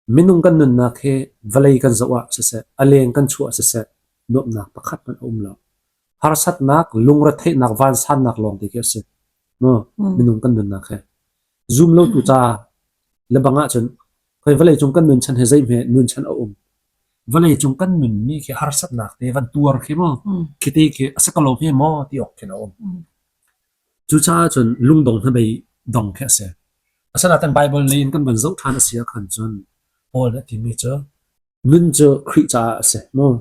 Minung kan nunnak hi vawlei kan zoh ah siseh, a leng kan chuah siseh, nuamhnak pakhat hmanh a um lo. Harsatnak, lungretheihnak, vansannak lawng te khi a si. Maw? Minung kan nunnak hi. Zum lo tu ca le bang ahcun khoi vawlei cung kan nun chan hi zeihme nun chan a um. Vawlei cung kan nunmi khi harsatnak te van tuar khi maw khi te khi a si ko lo hme maw ti awk khin a um. Cucaah cun lungdong hnabei dong khi a si. Asinain Baibal lei in kan van zoh ṭhan a si ahkhan cun Paul nih a timi cu nun cu Khrih caah a si maw?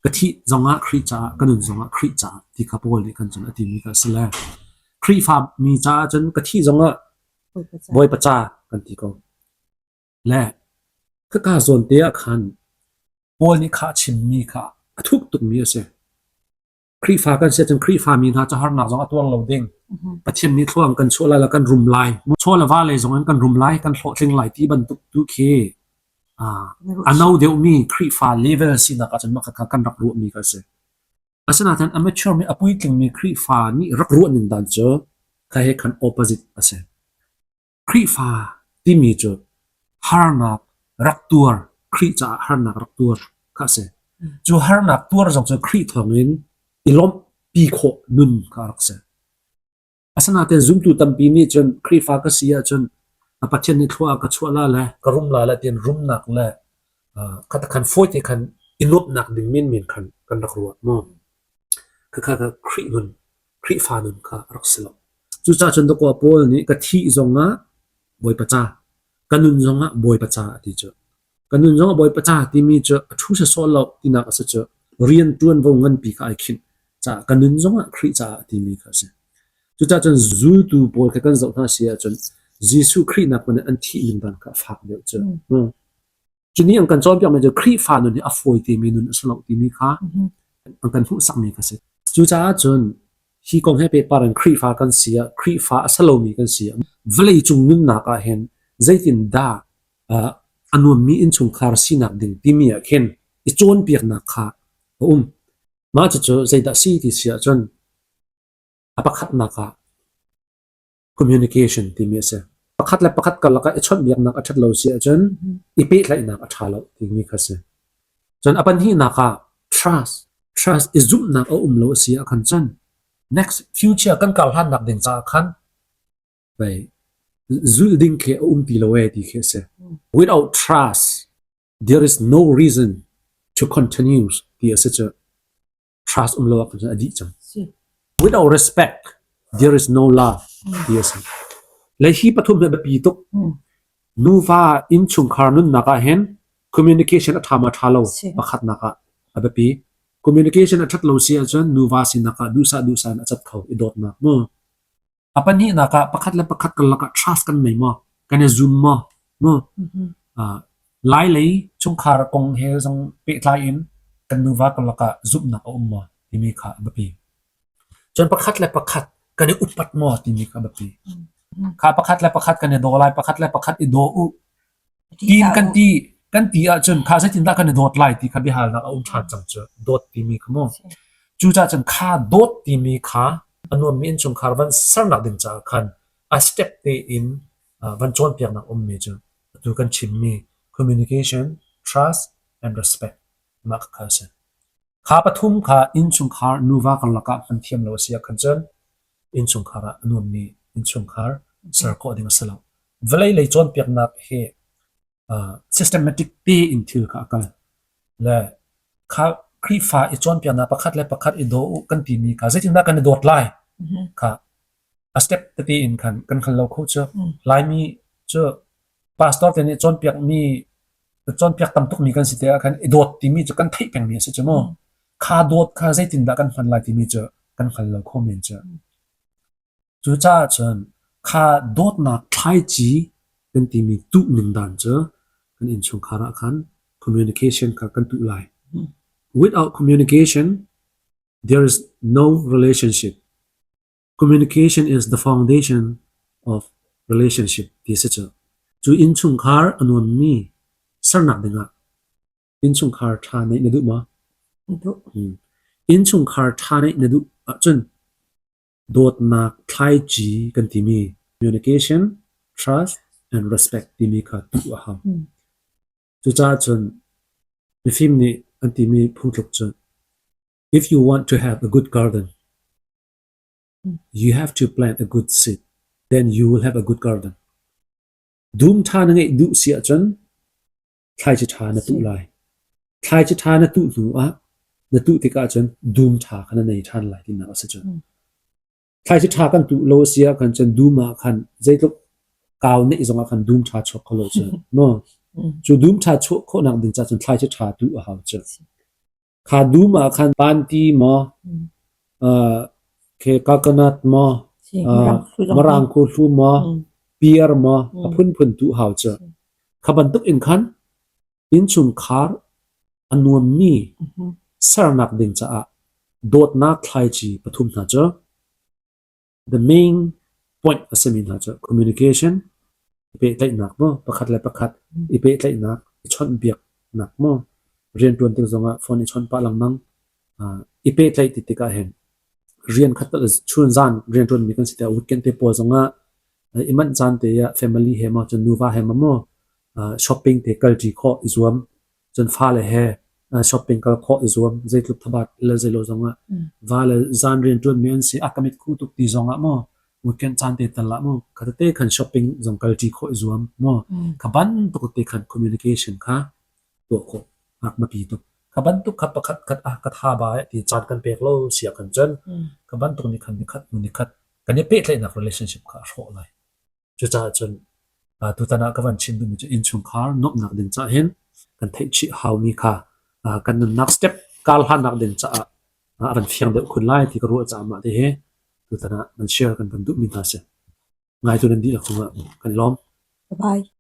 Ka thih zongah Khrih caah, ka nun zongah Khrih caah ti kha Paul nih khan cun a timi kha a si le Khrihfa mi caah cun ka thih zongah Bawipa ca kan ti ko. Le khaka zawn te ah khan Paul nih kha a chimmi kha a thuk tukmi a si. Khrihfa kan si ahcun Khrihfami hna cu harnak zong a tuar lo ding. Pathian nih thluang kan chuah lai le kan rum lai. Chaw le va lei zong in kan rum lai, kan hlawhtling lai ti bantuk tu khi a no deuhmi Khrihfa level sinak ahcun mah kha kan rak ruahmi kha a si. Asinain a mature mi a puitlingmi Khrihfa nih rak ruah ning dan cu kha he khan opposite a si. Khrihfa timi cu harnak rak tuar, Khrih caah harnak rak tuar kha a si. Cu harnak tuar zong cu Khrih thawngin i lawmhpi khawh nun kha a rak si. Asinain zumtu tampi nih cun Khrihfa ka si ahcun Pathian nih thlua a ka chuah la le ka rum la le tiin rumnak le kha khan fawi te khan i nuamhnak ding menmen khan kan rak ruah maw? Khakha kha Khrih nun, Khrihfa nun kha a rak si lo. Cucaah cun dawkaw Paul nih ka thih zongah Bawipa ca, ka nun zongah Bawipa ca a ti cu. Ka nun zongah Bawipa ca timi cu a ṭhu sawsawh lo tinak a si cu. Rian ṭuanvo nganpi kha ai khinh caah ka nun zongah Khrih caah a timi kha a si. Cucaah cun zultu pawl kha kan zoh hna si ahcun Jesuh Khrih nak hmanh in an thih ning dan kha a fak deuh cu. Cu nih an kan cawnpiakmi cu Khrihfa nun hi a fawi timi nun a si lo timi kha an kan hmuhsakmi kha si. Cucaah cun hi kong he pehpar in Khrihfa kan si ah, Khrihfa a si lomi kan si ah, vawleicung nunnak ah hin zeitindah a nuammi innchungkhar sinak ding timi ah khin i cawnpiaknak kha a um. Mah cucu zeidah si ti si ahcun a pakhatnak ah communication timi a si. Pakhat le pakhat karlak ah i chawnhbiaknak a ṭhat lo si ahcun i pehtlaihnak a ṭha lo timi kha a si. Cun a pahnihnak ah trust, trust i zumhnak a um lo a si ahkhan cun next future kan kar hlannak ding caah khan pei zulh ding khi a um ti lo ee ti khi a si. Without trust, there is no reason to continue ti a si cu. Trust um lo ahkhan cun a dih cang. Without respect, there is no love ti a si. Le hi pathum hi a biapi tuk. Nuva innchungkhar nunnak ah hin communication a ṭha ma ṭha lo pakhatnak ah a biapi. Communication a ṭhat lo si ahcun nuva sinak ah duhsah duhsah in a cat kho i dawtnak mu. A pahnihnak ah pakhat le pakhat karlak ah trust kan nei maw? Kan i zum maw? Mu? Lai lei chungkhar kong he zong pehtlai in kan nuva karlak ah zumhnak a um maw timi kha a biapi. Cun pakhat le pakhat kan i upat maw timi kha a biapi. Kha pakhat le pakhat kan i daw lai, pakhat le pakhat i daw u Tiin kan ti kan ti ahcun kha zeitindah kan i dawt lai ti kha biahalnak a um ṭhan cang cu dawt timi kha mu. Cucaah cun kha dawt timi kha a nuammi innchungkhar van sernak ding caah khan a step tein van cawnpiaknak ummi cu atu kan chimmi communication, trust and respect mah kha a si. Kha pathum kha innchungkhar nuva karlak ah hman thiam lo a si ahkhan cun innchungkhar ah a nuammi innchungkhar ser khawh ding a si lo. Vawlei lei cawnpiaknak hi systematic tein thil kha a kal. Le kha Khrihfa i cawnpiaknak pakhat le pakhat i daw u kan timi kha zeitindah kan i dawt lai kha a step tete in khan kan hngal lo kho cu. Laimi cu pastor te nih cawnpiakmi cawnpiak tam tukmi kan si tikah khan i dawt timi cu kan theih pengmi a si cu mu. Kha dawt kha zeitindah kan hman lai timi cu kan hngal lo kho men cu. Cucaah cun kha dawtnak thlaici kan timi tuh ning dan cu kan innchungkhar ah khan communication kha kan tuh lai. Without communication, there is no relationship. Communication is the foundation of relationship ti si cu. Cu innchungkhar a nuammi sernak dingah innchungkhar ṭha neih na duh maw? Duh. Innchungkhar ṭha neih na duh ahcun Dawtnak thlaici kan timi communication, trust and respect timi kha tuh a hau. Cucaah cun mifim nih an timi phungtluk cu if you want to have a good garden, you have to plant a good seed. Then you will have a good garden. Dum ṭha na ngeih duh si ahcun thlaici ṭha na tuh lai. Thlaici ṭha na tuh hnu ah na tuh tikah cun dum ṭha kha na nei ṭhan lai tinak a si cu. Thlaici ṭha kan tuh lo a si ah khan cun dum ah khan zeitluk kau neih zongah khan dum ṭha chuak kho lo cu. No. Cu dum ṭha chuah khawhnak ding ca cun thlaici ṭha tuh a hau cu. Kha dum ah khan panti maw, uh, ke coconut maw, uh, mirang khuhlu maw, piar maw, a phunphun tuh hau cu. Kha bantuk in khan innchungkhar a nuammi sernak ding caah dawtnak thlaici pathum hna cu the main point a simi hna cu communication, i pehtlaihnak maw, pakhat le pakhat i pehtlaihnak, i chawnhbiaknak maw, rianṭuan tik zongah phone i chawnh pah lengmang, i pehtlaih ti tikah hin rian khat chun zan rianṭuanmi kan si tikah weekend te pawl zongah i manh caan te ah family he maw cun nuva he maw shopping te kalṭi khawh i zuam. Cun fale he shopping kal khawh i zuam. Zeitluk thabat le zeilo zongah va le zan rianṭuanmi an si a ka mit khu tuk ti zongah maw weekend caan te tal ah maw kha tete khan shopping zong kalṭi khawh i zuam maw kha bantuk te khan communication kha tuah khawh a biapi tuk. Kha bantuk kha pakhat khat ah ka tha ba ti caan kan pek lo si ah khan cun kha bantuk nih khan nikhat hnu nikhat kan i pehtlaihnak relationship kha a hrawh lai. Cucaah cun tutan ah ka van chim duhmi cu innchungkhar nuamhnak ding caah hin kan theih chih haumi kha kan nunnak step kar hlannak ding caah a van fiang deuh khun lai ti ka ruah caah mah ti hi tutan ah van share kan van duhmi hna si. Ngaitu nan dihlak cungah kan i lawm. Bye.